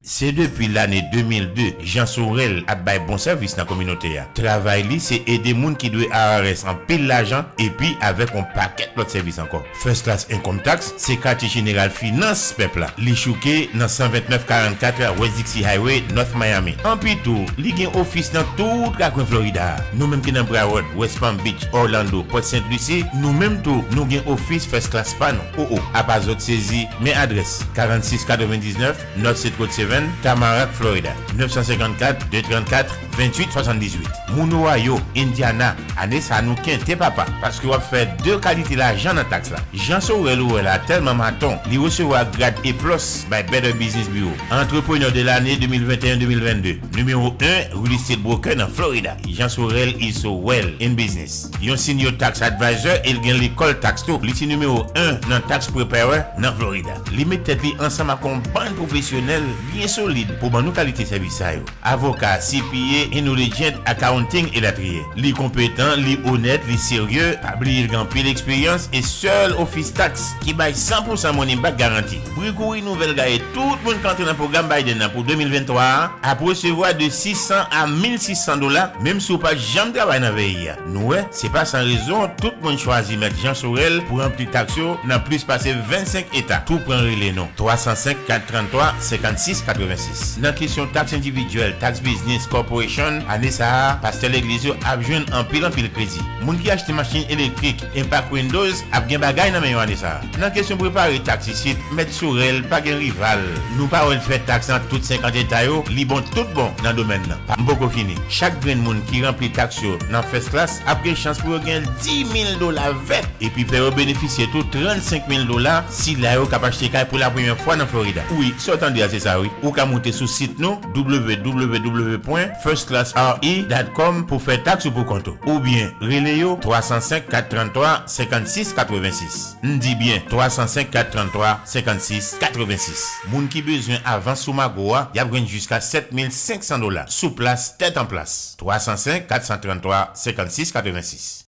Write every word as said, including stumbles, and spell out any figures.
Se depi lane de mil de, Jean Sorel ap bay bon sèvis nan kominote a. Travay li se ede moun ki dwe I R S anpil lajan epi avèk yon pakèt lòt sèvis ankò. First Class Income Tax se katye jeneral finans pèp la. Li chouke nan san vennèf karannkat West Dixie Highway, North Miami. Anpi tou, li gen ofis nan tout rakwen Florida a. Nou menm ki nan Broward, West Palm Beach, Orlando, Port Saint Lucie, nou menm tou, nou gen ofis First Class pa nou. O o, apa zòt sezi, men adrès, karannsis katrevendiznèf North State Road seven, Tamarac, Florida, nèf san senkannkat, de trannkat, venntuit swasanndizuit. Moun Ohio, Indiana, ane sa a nou kente papa, paske w ap fè de kalite lajan nan taks la. Jean Sorel ou wè la tèlman maton, li resevwa grad A plus by Better Business Bureau. Entrepreneur de l'année de mil venteyen de mil vennde, nimewo en Real Estate Broker nan Florida. Jean Sorel is so well in business. Yon senior tax advisor e l gen lekòl taks tou. Li se nimewo en nan tax preparer nan Florida. Li met tèt li ansanm ak yon bann pwofesyonèl byen solid pou ban nou kalite sèvis sa yo. Avoka, C P A, Intelligent Accounting elatriye. Li konpetan, li onèt, li serye, pa bliye l gen anpil eksperyans e sèl ofis taks ki bay san pou san money back garanti. Bri kouri nouvèl gaye, tout moun k antre nan pwogram Biden nan pou de mil venntwa a ap resevwa de sis san a mil sis san dola, menm si w pa t janm travay nan peyi a. Nou wè, se pa san rezon, tout moun chwazi Mèt Jean Sorel pou ranpli taks yo nan plis pase vennsenk eta. Tou pran rele nou, twa san senk kat trannntwa senkannsis katrevensis. Nan kesyon taks endividyèl, taks biznis, corporation, ane sa a, pastè legliz yo ap jwenn anpil, anpil kredi. Moun ki achte machin elektrik, Impact Windows, ap gen bagay nan men yo ane sa a. Nan kesyon prepare taks isit, Mèt Sorel pa gen rival. Nou pa wè l fè taks nan tout senkant eta yo, li bon tout bon nan domèn nan. Pa, m poko fini. Chak grenn moun ki ranpli taks yo nan First Class ap gen chans pou yo gen dis mil dola vèt, epi fè yo benefisye tou trannsenk mil dola sila yo k ap achte kay pou lapremyè fwa nan Florida. Wi, sa w tande a, se sa wi. Ou ka moute sou sit nou, w w w pwen first class r e dot com, pou fè taks ou pou kont ou. Oubyen, rele yo, twa san senk kat trannntwa senkannsis katrevensis. M di byen, twa san senk kat trannntwa senkannsis katrevensis. Moun ki bezwen avans sou mago a, y ap jwenn jiska sèt mil senk san dola, sou plas, tèt an plas. Twa san senk kat trannntwa senkannsis katrevensis.